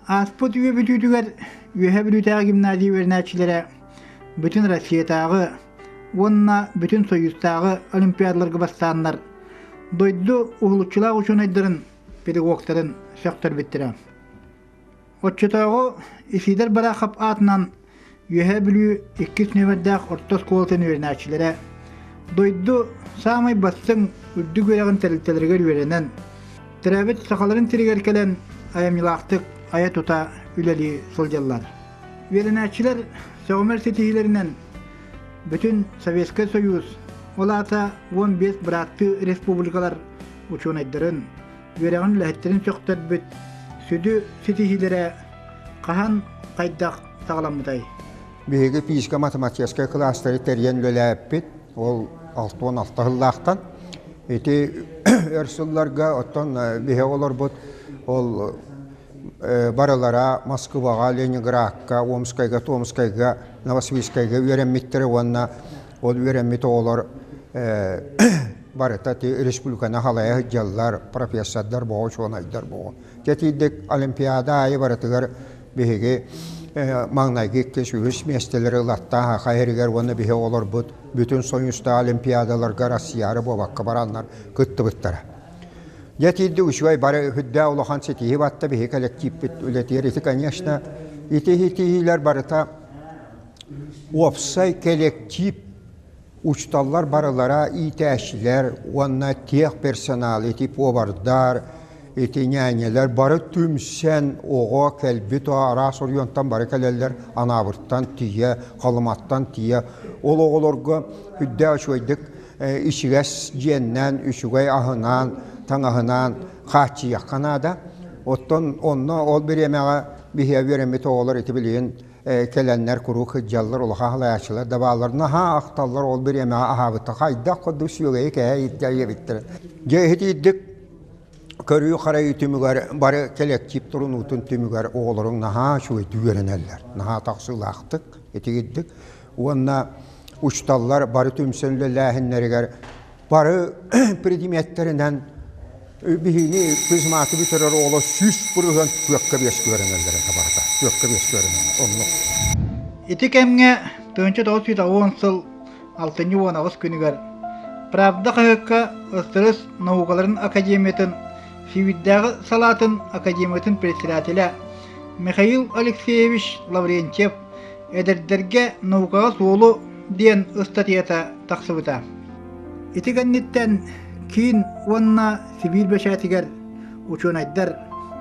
Ааспыт үйэ бүтүүтүгэр Үөһээ Бүлүүтээҕи гимназия үөрэнээччилэрэ бүтүн Россиятааҕы уонна бүтүн Союзтааҕы олимпиадаларга бастааннар дойду уһулуччулаах учуонайдарын, педагогтарын сөхтөрбүттэрэ. Оччотооҕу Исидор Барахов аатынан Үөһээ Бүлүү иккис нүөмэрдээх орто оскуолатын үөрэнээччилэрэ дойду саамай бастыҥ үрдүк үөрэҕин тэрилтэлэригэр үөрэнэн, төрөөбүт сахаларын сиригэр кэлэн айымньылаахтык айа-тута үлэлии сылдьаллар. Үөрэнээччилэр сөҕүмэр ситиһиилэринэн бүтүн Советскай Союз, ол аата 15 бырааттыы республикалар учуонайдарын, үөрэҕин үлэһиттэрин сөхтөрбүт сүдү ситиһиилэрэ хаһан, хайдах саҕаламмытай? Биһиги физико-математическай кылаастары тэрийэн үлэлээппит. Ол 66 сыллаахтан. Ити өр сылларга оттон биһиги олорбут ол барылара Москваҕа, Ленинградка, Омскайга, Томскайга, Новосибирскайга үөрэммиттэрэ уонна ол үөрэммит оҕолор барыта ти республиканы халайа сылдьаллар, профессордар боҕо, учуонайдар боҕо. Тэтийдик Олимпиада аайы барытыгар биһиги маҥнайгы иккис, үһүс миэстэлэри ылаттаах аха иһэригэр уонна биһи оҕолорбут бүтүн Союзтаах Олимпиадаларга Россияны буолбакка бараннар кыттыбыттара. Дьэ тиийдик үчүгэй бары үрдээх улахан ситиһии батта биһи коллективпит үлэтигэр ити конечно ити ситиһиилэр барыта уопсай коллектив учууталлар барылара иитээччилэр уонна техперсонал ити повардар ити ньээньэлэр бары түмсэн оҕо кэлбит араас оройуонтан бары кэлэллэр Анаабыртан тиийэ Халыматтан тиийэ ол оҕолорго үрдээх үчүгэйдик ичигэс дьиэннэн үчүгэй аһынан таҥаһынан хааччыйыахха наада оттон онно ол бириэмэҕэ биһиэхэ үөрэммит оҕолор ити билигин кэлэннэр куруук сылдьаллар, улахан халайааччылар да бааллар, наһаа ахталлар ол бириэмэҕэ аһаабыттар, хайдах курдук сүөгэйи кэһэ ирдээбиттэр. Дьэ иһитийдик көрүү-харайыы түмүгэр бары кэлэктиип турунуутун түмүгэр оҕолоруҥ наһаа үчүгэйдик үөрэнэллэр, наһаа тахсыылаахтык, итигирдик уонна учууталлар бары түмсэн үлэлээһиннэригэр бары предметтэринэн биһиги физматы бүтэрэр оҕолор 100% 45 үөрэнэллэр этэ барыта 45 үөрэнэллэр оннук. Ити кэмҥэ 1990 сыл алтынньы 18 күнүгэр Правда хаһыакка СССР наукаларын академиятын Сибиирдээҕи салаатын академиятын председателэ Михаил Алексеевич Лаврентьев Эдэрдэргэ наукаҕа суолу диэн ыстатыйата тахсыбыта. Ити кэнниттэн киин уонна Сибиир бэчээтигэр учуонайдар,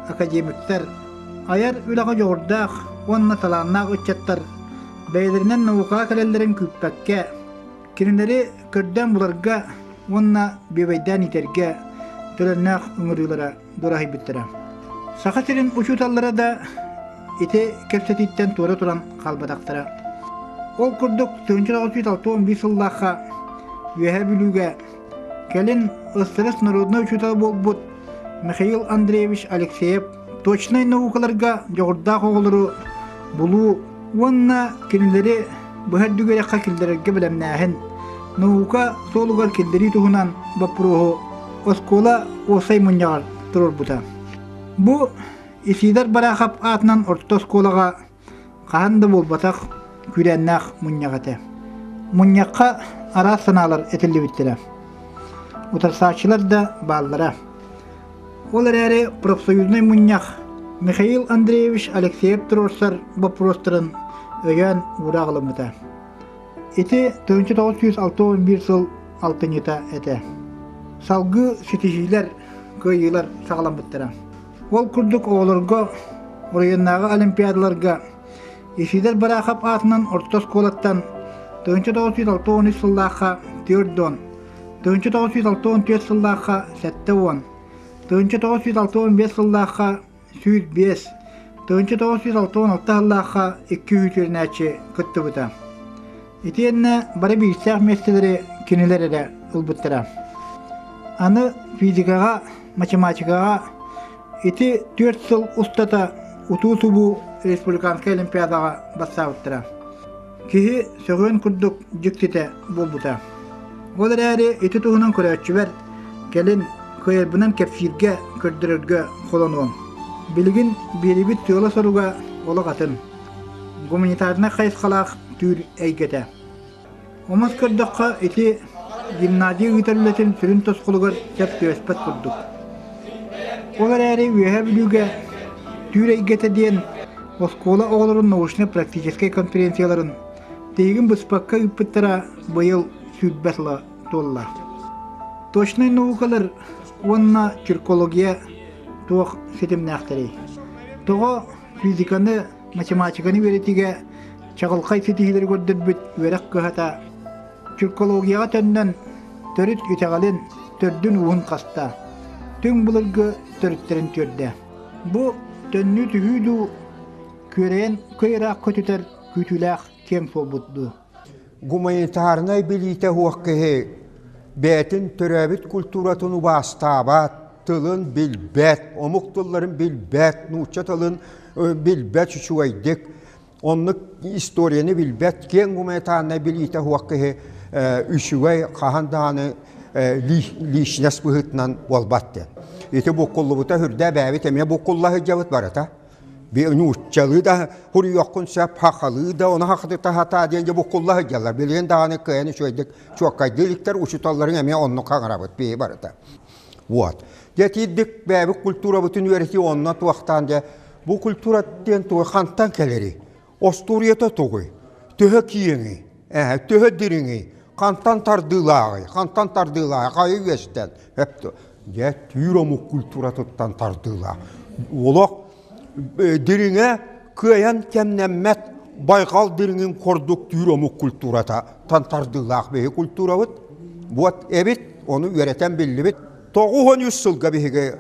академиктар, айар үлэҕэ дьоҕурдаах уонна талааннаах ыччаттар бэйэлэринэн наукаҕа кэлэллэрин күүппэккэ, кинилэри көрдөөн буларга уонна бүөбэйдээн иитэргэ төлөннөөх ыҥырыылара дураһыйбыттара. Саха сирин учууталлара да ити кэпсэтииттэн туора туран хаалбатахтара. Ол курдук 1961 сыллаахха Үөһээ Бүлүүгэ кэлин СССР народнай учуутала буолбут Михаил Андреевич Алексеев точнай наукаларга дьоҕурдаах оҕолору булуу уонна кинилэри быһа үрдүк киллэрэргэ бэлэмнээһин, наука суолугар киллэрии туһунан боппуруоһу оскуола уопсай мунньаҕар туруорбута. Бу Исидор Барахов аатынан орто оскуолаҕа хаһан да буолбатах күүрээннээх мунньах этэ. Мунньахха араас санаалар этиллибиттэрэ. Утарсааччылар да бааллара. Ол эрээри профсоюзнай мунньах Михаил Андреевич Алексеев туруорсар боппуруостарын өйөөн уураах ылыммыта. Ити 1961 сыл алтынньыта этэ. Салгыы ситиһиилэр, кыайыылар саҕаламмыттара. Ол курдук оҕолорго оройуоннааҕы олимпиадаларга Исидор Барахов аатынан орто оскуолаттан 1963 сыллаахха 4 1964 сыллаахха 70, 1965 сыллаахха 105, 1966 сыллаахха 2 үөрэнээччи кыттыбыта. Итиэннэ бары биирсээх миэстэлэри кинилэр эрэ ылбыттара. Аны физикаҕа, математикаҕа ити 4 сыл устата утуу-субуу республиканскай олимпиадаҕа бастаабыттара. Киһи сөҕүөн курдук дьиктитэ буолбута. Ол эрээри ити туһунан көрөөччүбэр кэлин кыайарбынан кэпсииргэ, көрдөрөргө холонуом. Билигин биэрибит сыала-соруга олох атын, гуманитарнай хайысхалаах түүр эйгэтэ. Омос көрдөххө, ити гимназия ыытар үлэтин сүрүн тосхолугар сөп түбэспэт курдук. Ол эрээри Үөһээ Бүлүүгэ түүр эйгэтэ диэн оскуола оҕолорун научнай-практическай конференцияларын тиһигин быспакка ыыппыттара быйыл 20 сыла туолла. Точнай наукалар уонна тюркология туох ситимнээхтэрий? Тоҕо физиканы, математиканы үөрэтиигэ чаҕылхай ситиһиилэри көрдөрбүт үөрэх кыһата тюркологияҕа төннөн төрүт итэҕэлин төрдүн-ууһун хаста, түҥ былыргы төрүттэрин түөрдэ. Бу төннүү түһүү дуу, күөрэйэн көй ыраах көтүтэр күүтүүлээх киэҥ суолбут дуу? Гуманитарнай билиитэ суох киһи бэйэтин төрөөбүт культуратын убаастаабат, тылын билбэт, омук тылларын билбэт, нуучча тылын билбэт үчүгэйдик, оннук историяны билбэт, киэҥ гуманитарнай билиитэ суох киһи үчүгэй хаһан даҕаны личность быһыытынан буолбат диэн. Ити буккуллубута үрдэ бэйэбит эмиэ буккулла сылдьабыт барыта. Нууччалыы да суруйуоххун сөп, хахалыы да, ону хахатыта хатаа диэн дьэ буккулла сылдьаллар. Билигин даҕаны кыайан үчүгэйдик чуоккайдыы иликтэр, учууталларын эмиэ оннук хаҥарабыт биһи барыта. Вот. Дьэ тиийдик бэйэбит культурабытын үөрэтии онно туохтаан дьэ бу культура диэн тугу хантан кэлэрий? Остуоруйата тугуй? Төһө киэҥий? Ээ, төһө дириҥий? Хантан тардыылааҕый? Хантан тардыылааҕый? Хайы үөстэн? Эп дьэ түүр омук культуратыттан тардыылаах. Олох дириҥэ кыайан кэмнэммэт байҕал дириҥин курдук түүр омук культурата тардыылаах биһи культурабыт. Вот эбит, ону үөрэтэн биллибит. 93 сылга биһиги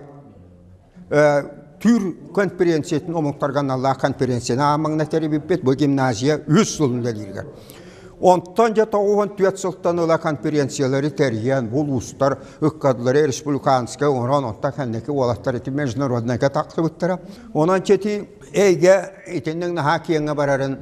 түүр конференциятын омуктарга аналлаах конференцияны аамаҥна тэрийбиппит. Бу гимназия үс сыл үлэлииригэр. Онтон дьэ 94 сылтан ыла конференциялары тэрийэн, улуустар ыккардылары республиканскай оҥорон, онтон кэнники уолаттар ити международнайга тахсыбыттара. Онон ити эйгэ итинник наһаа киэҥҥэ барарын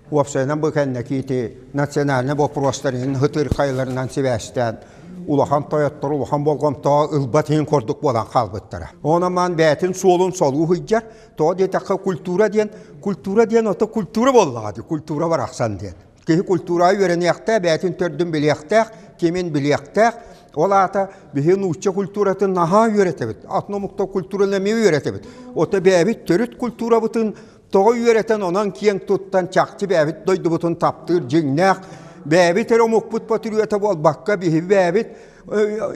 уопсайынан бу кэнники ити национальнай боппуруостарын ытырхайларынан сибээстээн улахан тойоттор улахан болҕомтоҕо ылбат иһин курдук буолан хаалбыттара. Онон маан бэйэтин суолун солуу сылдьар. Тоҕо диэтэххэ культура диэн культура диэн ото культура буоллаҕа дии культура барахсан диэн. Киһи культураҕа үөрэниэхтээх, бэйэтин төрдүн билиэхтээх, кимин билиэхтээх. Ол аата биһи нуучча культуратын наһаа үөрэтэбит. Атын омуктар культураны эмиэ үөрэтэбит. Ото бэйэбит төрүт культурабытын тоҕо үөрэтэн онон киэҥ туттан чахчы бэйэбит дойдубутун таптыыр дьиҥнээх бэйэбит эрэ омукпут патриота буолбакка биһи бэйэбит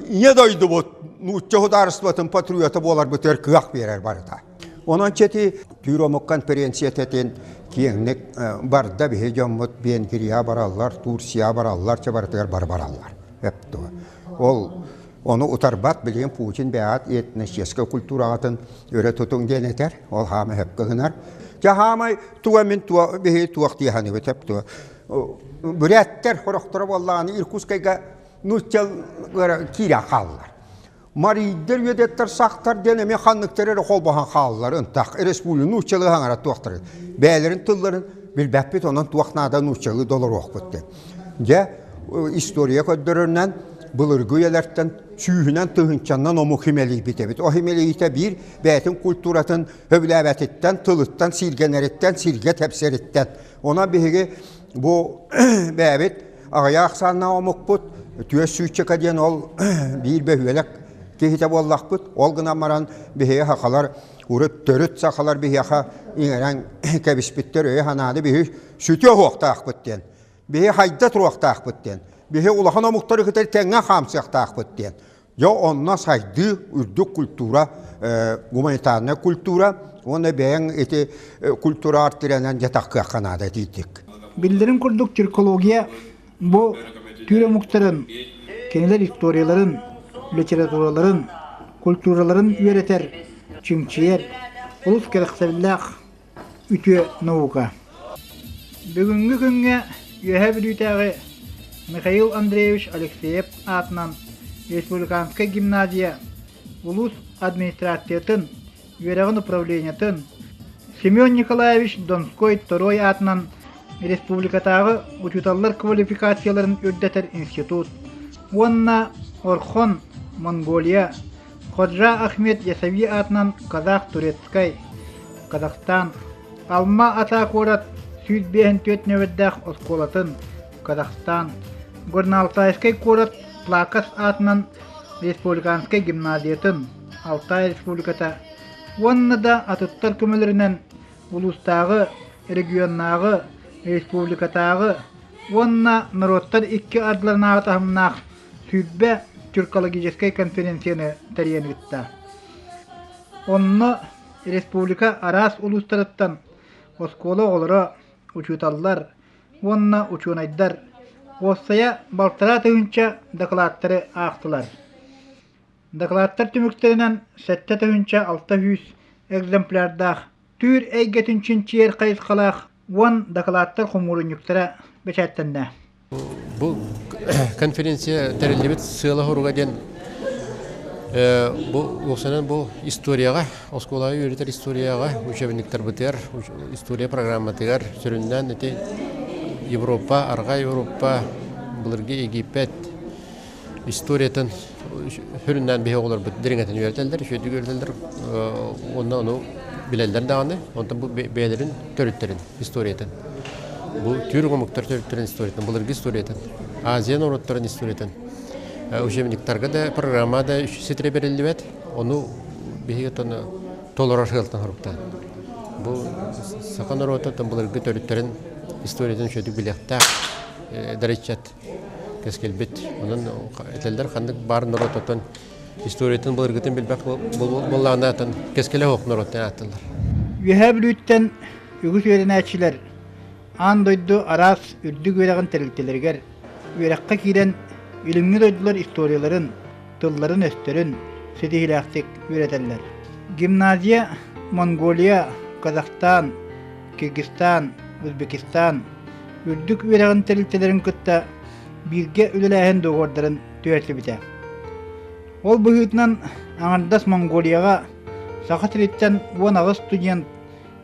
ийэ дойдубут нуучча судаарыстыбатын патриота буоларбытыгар кыах биэрэр барыта. Онон чэти түүр омук конференциятын киэҥник барда биһи дьоммут Венгрия бараллар, Турция бараллар, чэ барытыгар бар бараллар. Ол Ону утарбат билигин Путин бэйэҕит этническэй культураҕытын өрө тутуҥ диэн этэр. Ол хаама сөпкө гынар. Дьэ хаамай туга мин туо биһи туох дии саныыбыт сөп туо. Бүрээттэр хорохторо буоллаҕына Иркутскайга нууччалара киирэн хааллар. Марийдар үөдэттэр сахтар диэн эмиэ ханныктар эрэ холбоһон хааллар ынтах республика нууччалыы хаҥара туохтары бэйэлэрин тылларын билбэппит онон туох наада нууччалыы долоруохпут диэн. Дьэ, история көрдөрөрүнэн былыргы үйэлэртэн сүүһүнэн тыһыынчаннан омук химэлийбит эбит. О химэлийиитэ биир бэйэтин культуратын сөбүлээбэтиттэн, тылыттан, сииргэнэриттэн, сиргэ тэпсэриттэн. Онон биһиги бу бэйэбит аҕыйах ахсааннаах омукпут түөс сүүччэкэ диэн ол биир бөһүөлэк киһитэ буоллахпыт. Ол гынан баран биһиги сахалар урут төрүт сахалар биһиэхэ иҥэрэн кэбиспиттэр өйө-санааны биһи сүтүө уһуохтаахпыт диэн. Биһи хайда туруохтаахпыт диэн. Биһи улахан омуктары кытары тэҥҥэ хаамсыахтаахпыт диэн. Дьэ онно сайдыы, үрдүк культура, гуманитарная культура уонна бэйэҥ ити культураҕар тирэнэн дьэ таххыахха наада диирдик. Биллэрин курдук тюркология бу түүр омуктарын, кинилэр историяларын, литератураларын, культураларын үөрэтэр, чинчийэр олус кэрэхсэбиллээх үтүө наука. Бүгүҥҥү күҥҥэ Үөһээ Бүлүүтээҕи Михаил Андреевич Алексеев аатынан республиканскай гимназия улуус администрациятын үөрэҕин управлениетын Семен Николаевич Донской Торуой аатынан республикатааҕы учууталлар квалификацияларын үрдэтэр институт уонна Орхон, Монголия, Ходжа Ахмед Ясави аатынан казах-турецкай. Казахстан Алма-Ата куорат 154 нөмэрдээх оскуолатын, Казахстан Горно-Алтайскай куорат Плакас аатынан республиканскай гимназиятын, Алтай Республиката уонна да атыттар көмөлөрүнэн улуустааҕы, регионнааҕы, республикатааҕы уонна норуоттар икки ардыларынааҕы таһымнаах 20 тюркологическай конференцияны тэрийэн ыытта. Онно республика араас улуустарыттан оскуола оҕолоро, учууталлар уонна учуонайдар уопсайа балтараа тыһыынча дакылааттары аахтылар. Дакылааттар түмүктэринэн 7600 экземплярдаах түүр эйгэтин чинчийэр хайысхалаах 10 дакылааттар хомуурунньуктара бэчээттэннэ. Бу конференция тэриллибит сыала-соруга диэн бу уопсайынан бу историяҕа, оскуолаҕа үөрэтэр историяҕа, учебниктарбытыгар, история программатыгар сүрүннээн ити Европа, Арҕаа Европа, былыргы Египет историятын сүрүннээн биһи оҕолорбут дириҥэтин үөрэтэллэр, үчүгэйдик үөрэтэллэр уонна ону билэллэр даҕаны, онтон бу бэйэлэрин төрүттэрин историятын, бу түүр омуктар төрүттэрин историятын, былыргы историятын, Азия норуоттарын историятын учебниктарга да, программа да ситире бэриллибэт, ону биһиги толорор сыалтан соруктаан. Бу саха норуота былыргы төрүттэрин историятын үчүгэйдик билиэхтээх эдэр ыччат кэскилбит. Онон этэллэр ханнык баар норуотуттан историятын былыргытын билбэт буоллаҕына кэскилэ суох норуоттан ааттылар. Үөһээ Бүлүүттэн үгүс үөрэнээччилэр аан дойду араас үрдүк үөрэҕин тэрилтэлэригэр үөрэххэ киирэн илиҥҥи дойдулар историяларын, тылларын-өстөрүн ситиһиилээхтик үөрэтэллэр. Гимназия Монголия, Казахстан, Киргизстан, Узбекистан үрдүк үөрэҕин тэрилтэлэрин кытта бииргэ үлэлээһин доҕордорун түһэрсибитэ. Ол быһыытынан аҥардас Монголияҕа Саха сириттэн 18 студент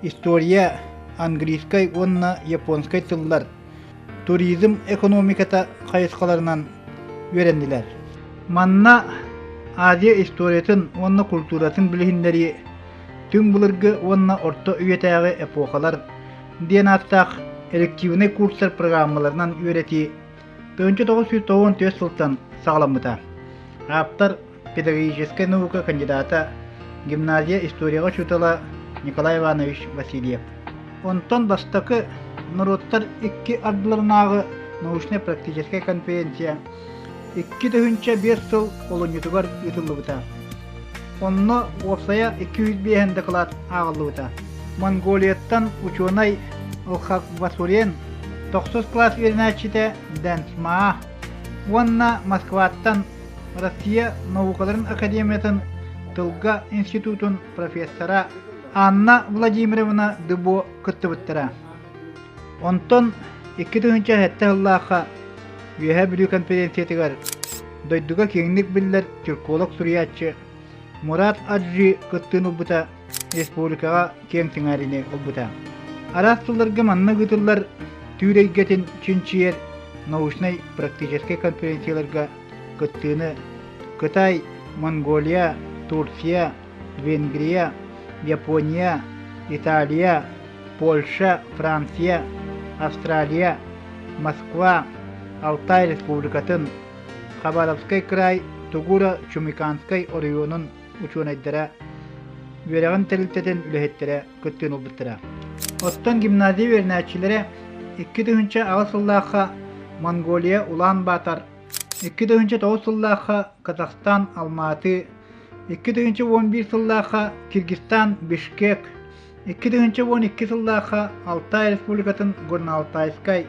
история, английскай уонна японскай тыллар, туризм экономиката хайысхаларынан үөрэннилэр. Манна Азия историятын уонна культуратын билиһиннэрии түҥ былыргы уонна орто үйэтээҕи эпохалар диэн ааттаах элективнэй курстар программаларынан үөрэтии 1994 сылтан саҕаламмыта. Ааптар педагогическай наука кандидата, гимназия историяҕа учуутала Николай Иванович Васильев. Онтон бастакы норуоттар икки ардыларынааҕы научнай-практическай конференция 2005 сыл олунньутугар ыытыллыбыта. Онно уопсайа 205 дакылаат ааҕыллыбыта. Монголияттан учуонай Лхаквасурен тохсус класс үөрэнээччитэ Дэнсмаа уонна Москваттан Россия наукаларын академиятын тылга институтун профессора Анна Владимировна Дыбо кыттыбыттара. Онтон 2007 сыллаахха Үөһээ Бүлүү конференциятыгар дойдуга киэҥник биллэр тюрколог-суруйааччы Мурат Аджи кыттыыны ылбыта республикаҕа киэҥ сэҥээриини ылбыта. Араас сылларга манна ыытыллар түүр эйгэтин чинчийэр научнай-практическай конференцияларга кыттыыны Кытай, Монголия, Турция, Венгрия, Япония, Италия, Польша, Франция, Австралия, Москва, Алтай Республикатын, Хабаровскай кыраай Тугура-Чумиканскай оройуонун учуонайдара, үөрэҕин тэрилтэтин үлэһиттэрэ кыттыыны ылбыттара. Оттон гимназия үөрэнээччилэрэ 2008 сыллаахха Монголия Улаан-Баатар, 2009 сыллаахха Казахстан Алматы, 2011 сыллаахха Киргизстан Бишкек, 2012 сыллаахха Алтай Республикатын Горно-Алтайскай,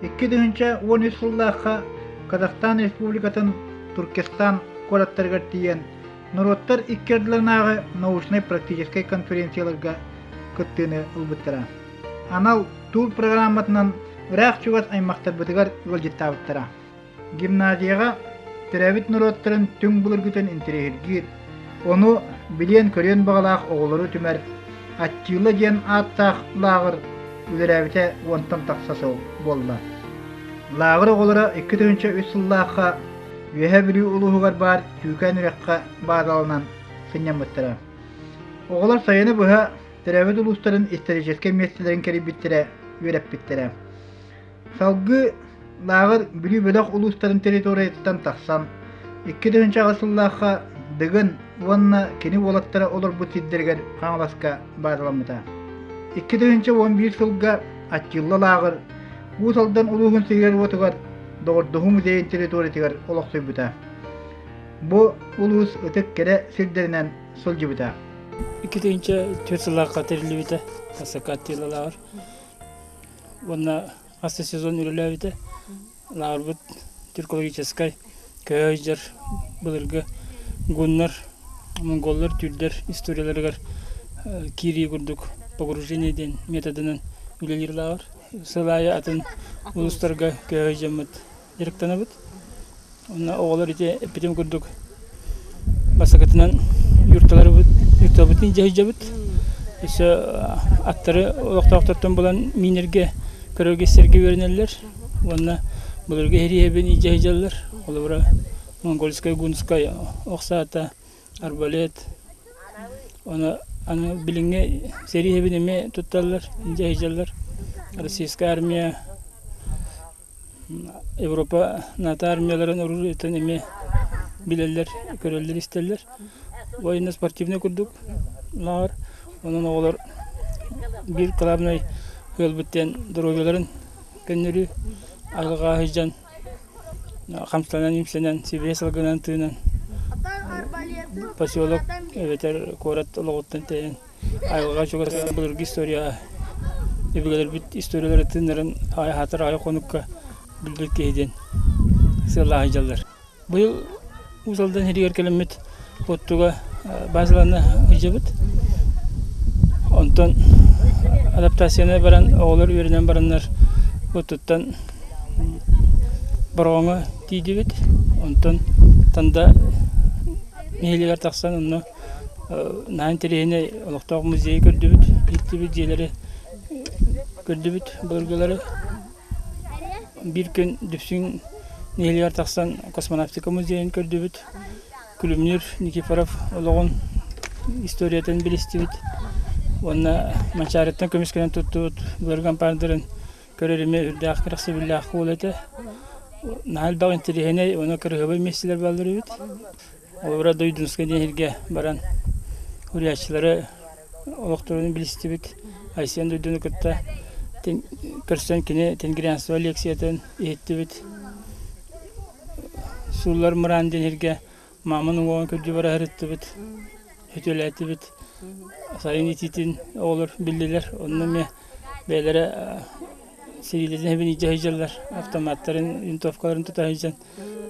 2013 сыллаахха Казахстан Республикатын Туркестан куораттарыгар тиийэн норуоттар икки ардыларынааҕы научнай-практическай конференцияларга кыттыыны ылбыттара. Анал тур программатынан ыраах-чугас аймахтарбытыгар ыалдьыттаабыттара. Гимназияҕа төрөөбүт норуоттарын түҥ былыргытын интэриэһиргиир, ону билиэн-көрүөн баҕалаах оҕолору түмэр Аттила диэн ааттаах лааҕыр үлэлээбитэ уонтан тахса сыл буолла. Лааҕыр оҕолоро 2003 сыллаахха Үөһээ Бүлүү улууһугар баар Түүкээн үрэххэ баазаланан сынньаммыттара. Оҕолор сайыны быһа төрөөбүт улуустарын историческай миэстэлэрин кэрийбиттэрэ, үөрэппиттэрэ. Салгыы лааҕыр Бүлүү бөлөх улуустарын территориятыттан тахсан, 2008 сыллаахха Дыгын уонна кини уолаттара олорбут сирдэригэр Хаҥаласка баараламмыта. 2011 сылга Аттилла лааҕыр Уус Алдан улууһун сиригэр-уотугар Доҕордоһуу музейын территориятыгар олохсуйбута. Бу улуус ытык кэрэ сирдэринэн сылдьыбыта. 2004 сыллаахха тэриллибитэ Сака Аттила лааҕыр. Уонна хас да сезон үлэлээбитэ. Лааҕырбыт тюркологическай көһө сылдьар былыргы гуннар, монголлар, түүрдэр историяларыгар киирии курдук погружение диэн методынан үлэлиир лааҕыр. Сыл аайы атын улуустарга көһө сылдьаммыт дьарыктанабыт. Онно оҕолор ити эппитим курдук бастакытынан юрталарбыт юрталарбытын дьаһайдьабыт. Өссө аттары олохтоохтортон булан миинэргэ, көрөргө-истэргэ үөрэнэллэр. Уонна былыргы эриэһэбин илдьэ сылдьаллар. Холобура, монгольскай, гунскай ох саата, арбалет. Ону аны билиҥҥи сэрииһэбин эмиэ тутталлар, илдьэ сылдьаллар. Российская армия Европа НАТО армияларын уруһуйтан эмиэ билэллэр, көрөллөр-истэллэр. Военно-спортивнай курдук лааҕыр. Онон оҕолор биир кылаабынай ыалбыт диэн доруобуйаларын көннөрүү, айылҕаҕа сылдьан хамсанан-имсэнэн, сибиэһэй салгынан тыынан поселок эбэтэр куорат олоҕуттан тэйэн Айылҕа чугас былыргы история өбүгэлэрбит историялара тыыннарын аһатар аҕай хонукка билбит киһи диэн сыаллаах сылдьаллар. Быйыл Уус Алдан сиригэр кэлэммит оттуга базалана сылдьабыт. Онтон адаптацияны баран оҕолор үөрэнэн бараннар оттуттан Бороҕоҥҥо тиийдибит. Онтон Танда нэһилиэгэр тахсан онно Наһаа интэриэһинэй олохтоох музейы көрдүбүт, иһиттибит, дьиэлэри көрдүбүт былыргылары. Биир күн Дүпсүн нэһилиэгэр тахсан космонавтика музейын көрдүбүт. Күлүмнүүр Никифоров олоҕун историятын билистибит уонна Манчаарыттан көмүскэнэн туттубут былыргы ампаардарын көрөр эмиэ үрдээх кэрэхсэбиллээх уол этэ. Наһаа элбэх интэриэһинэй уонна кырыһыбай миэстэлэр бааллар эбит. Холобура, Дойдунскай диэн сиргэ баран уруйааччылары олохторун билистибит. Айсен дойдуну кытта көрсөн кини тенгрианство лекциятын иһиттибит. Сууллар мыраан диэн сиргэ мааман уҥуоҕун көрдүү бара сырыттыбыт, сөтүөлээтибит. Сайын итиитин оҕолор биллилэр. Онно эмиэ бэйэлэрэ сэриилэтин эбин илдьэ сылдьаллар, автоматтарын, винтовкаларын тута сылдьан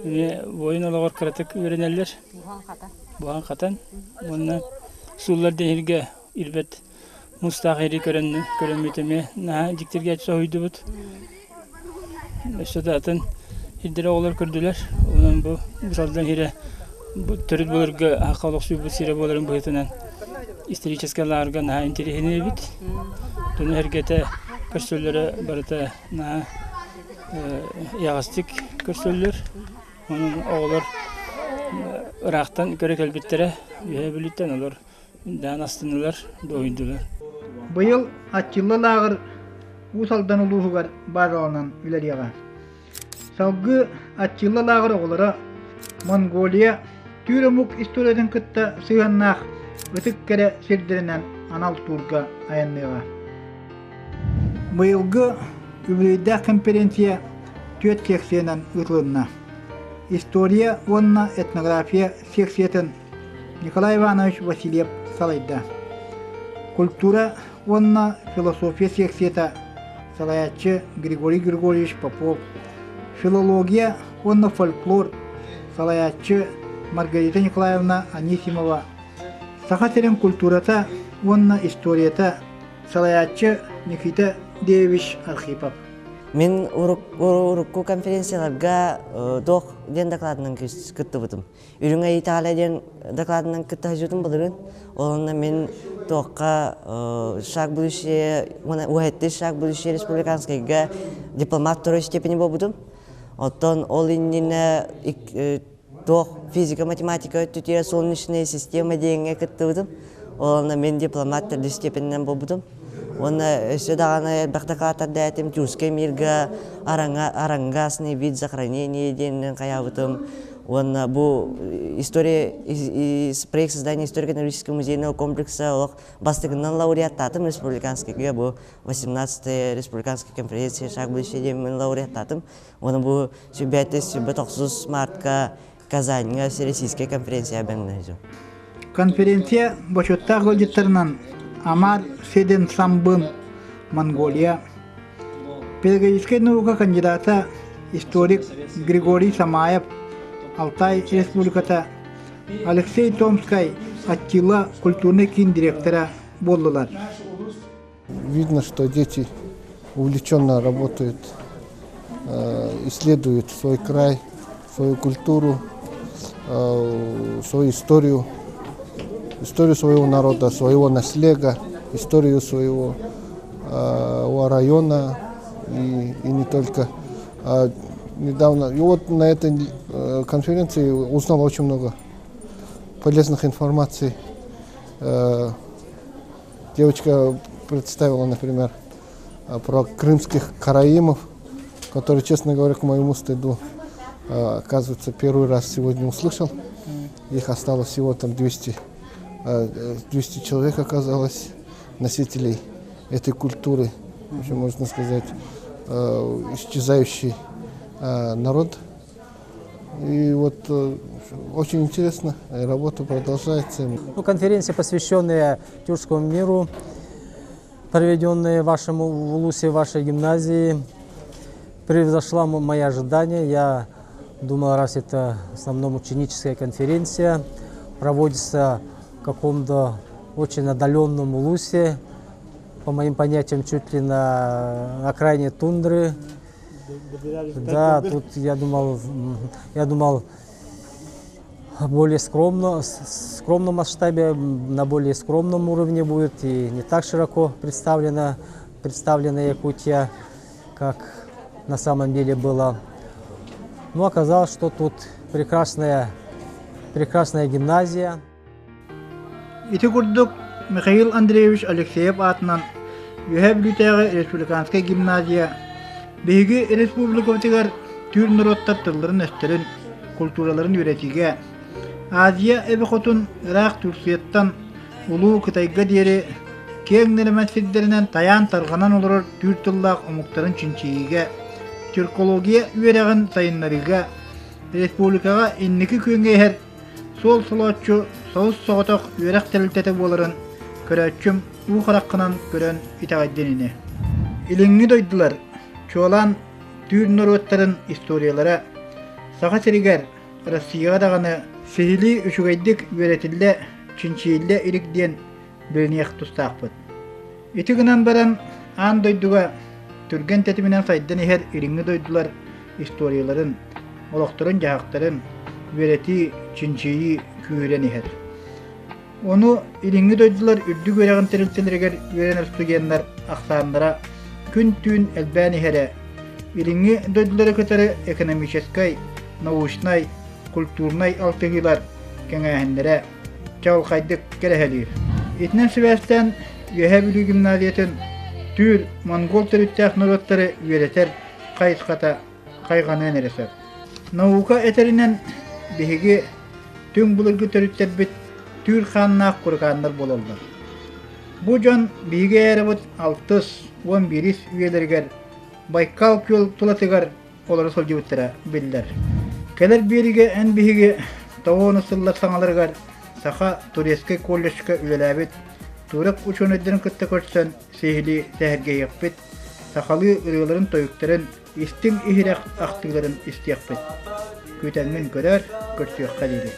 Эмиэ буойун олоҕор кыратык үөрэнэллэр. Буһан-хатан. Уонна сууллар диэн ирбэт муустаах ири көрөн көрөммүт эмиэ наһаа дьиктиргээччи соһуйдубут. Өссө да атын ирдэрэ оҕолор көрдүлэр. Онон бу Бусалдан сирэ бу төрүт былыргы аһахха олохсуйбут сирэ буоларын быһыытынан историческай лааҕырга наһаа интэриэһинэй эбит. Дьону сэргэтэ көрсөллөрө барыта наһаа Иэҕэстик көрсөллөр. Онон оҕолор ыраахтан көрө кэлбиттэрэ, Үөһээ Бүлүүттэн олор даан астыннылар, дуоһуйдулар. Быйыл Аттилла лааҕыр Уус Алдан улууһугар базаланан үлэлиэҕэ. Салгыы Аттилла лааҕыр оҕолоро Монголия түүр омук историятын кытта сыһыаннаах ытык кэрэ сирдэринэн анал туурга айанныаҕа. Быйылгы үбүлүөйдээх конференция түөрт секциянан ыытылынна. История уонна этнография секциятын Николай Иванович Васильев салайда. Культура уонна философия секцията салайааччы Григорий Григорьевич Попов, филология уонна фольклор салайааччы Маргарита Николаевна Анисимова, Саха сирин культурата уонна историята Салайааччы Никита Деевич Архипов. Мин урукку конференцияларга туох диэн докладынан кыттыбытым. Үрүҥ Италия диэн докладынан кытта сылдьыбытым былырыын. Онно мин туохха шаг будущее, уһэтти шаг будущее республиканскайга дипломат второй степени буолбутум. Оттон ол иннинэ туох физика, математика өттүтүгэр солнечная система диэҥҥэ кыттыбытым. Ол онно мин дипломат төрдүс степенинэн буолбутум. Уонна өссө даҕаны элбэх дакылааттарда этим Тюркскай мирга аранга арангасный вид захоронения диэнинэн хайаабытым. Уонна бу история проект создания историко-этнографического музейного комплекса олох бастакынан лауреаттаатым республиканскайга бу 18 республиканская конференция шаг будущее диэммин лауреаттаатым. Уонна бу сүбэти сүбэ тохсус мартка Казаньга Всероссийская конференция бэҥнэһизу. Конференция бочуоттаах ыалдьыттарынан Амар Седен Самбын, Монголия, педагогическай наука кандидата, историк Григорий Самаев, Алтай Республиката, Алексей Томскай, Аттила культурный киин директора буоллулар. Видно, что дети увлеченно работают, исследуют свой край, свою культуру, свою историю, историю своего народа, своего наслега, историю своего района и, и не только. А недавно, и вот на этой конференции узнал очень много полезных информаций. Девочка представила, например, про крымских караимов, которые, честно говоря, к моему стыду, оказывается, первый раз сегодня услышал. Их осталось всего там 200, 200 человек оказалось, носителей этой культуры. В общем, можно сказать, исчезающий народ. И вот очень интересно, работа продолжается. Ну, конференция, посвященная тюркскому миру, проведенная в вашем улусе, в вашей гимназии, превзошла мои ожидания. Я думал, раз это в основном ученическая конференция, проводится в каком-то очень отдаленном улусе, по моим понятиям, чуть ли на окраине тундры. Да, тут я думал, более скромно, скромном масштабе, на более скромном уровне будет и не так широко представлена, представлена Якутия, как на самом деле было. Но оказалось, что тут прекрасная, прекрасная гимназия. Ити курдук Михаил Андреевич Алексеев аатынан Үөһээ Бүлүүтээҕи республиканскай гимназия биһиги республикабытыгар түүр норуоттар тылларын-өстөрүн, культураларын үөрэтиигэ Азия эбэ хотун ыраах Турцияттан Улуу Кытайга диэри киэҥ нэлэмэн сирдэринэн тайаан тарҕанан олорор түүр тыллаах омуктарын чинчийиигэ, тюркология үөрэҕин сайыннарыыга республикаҕа инники күөҥҥэ иһэр суол солооччу собус-соҕотох үөрэх тэрилтэтэ буоларын көрөөччүм уу хараххынан көрөн итэҕэйдин ини. Илиҥҥи дойдулар, чуолаан түүр норуоттарын историялара Саха сиригэр, Россияҕа даҕаны сиһилии үчүгэйдик үөрэтиллэ, чинчийиллэ илик диэн билиниэх тустаахпыт. Ити гынан баран, аан дойдуга түргэн тэтиминэн сайдан иһэр илиҥҥи дойдулар историяларын, олохторун-дьаһахтарын үөрэтии, чинчийии күүһүрэн иһэр. Ону илиҥҥи дойдулар үрдүк үөрэҕин тэрилтэлэригэр үөрэнэр студеннар ахсааннара күн-түүн элбээн иһэрэ, илиҥҥи дойдулары кытары экономическай, научнай, культурнай алтыһыылар кэҥээһиннэрэ чаҕылхайдык кэрэһэлиир. Итинэн сибээстээн Үөһээ Бүлүү гимназиятын түүр монгол төрүттээх норуоттары үөрэтэр хайысхата хайҕаныан эрэ сөп. Наука этэринэн биһиги түҥ былыргы төрүттэрбит түүр хааннаах курыкааннар буолаллар. Бу дьон биһиги эрабыт алтыс, уон биирис үйэлэригэр Байкал күөл тулатыгар олоро сылдьыбыттара биллэр. Кэлэр биэригэ эн биһиги тоҕуону сыллар саҥаларыгар Саха турецкай колледжка үлэлээбит турок учуонайдарын кытта көрсөн сиһилии сэһэргэһиэхпит, сахалыы ырыаларын-тойуктарын истиҥ иһирэх ахтыыларын истиэхпит. Күүтэҥҥин көрөр, көрсүөххэ диэри.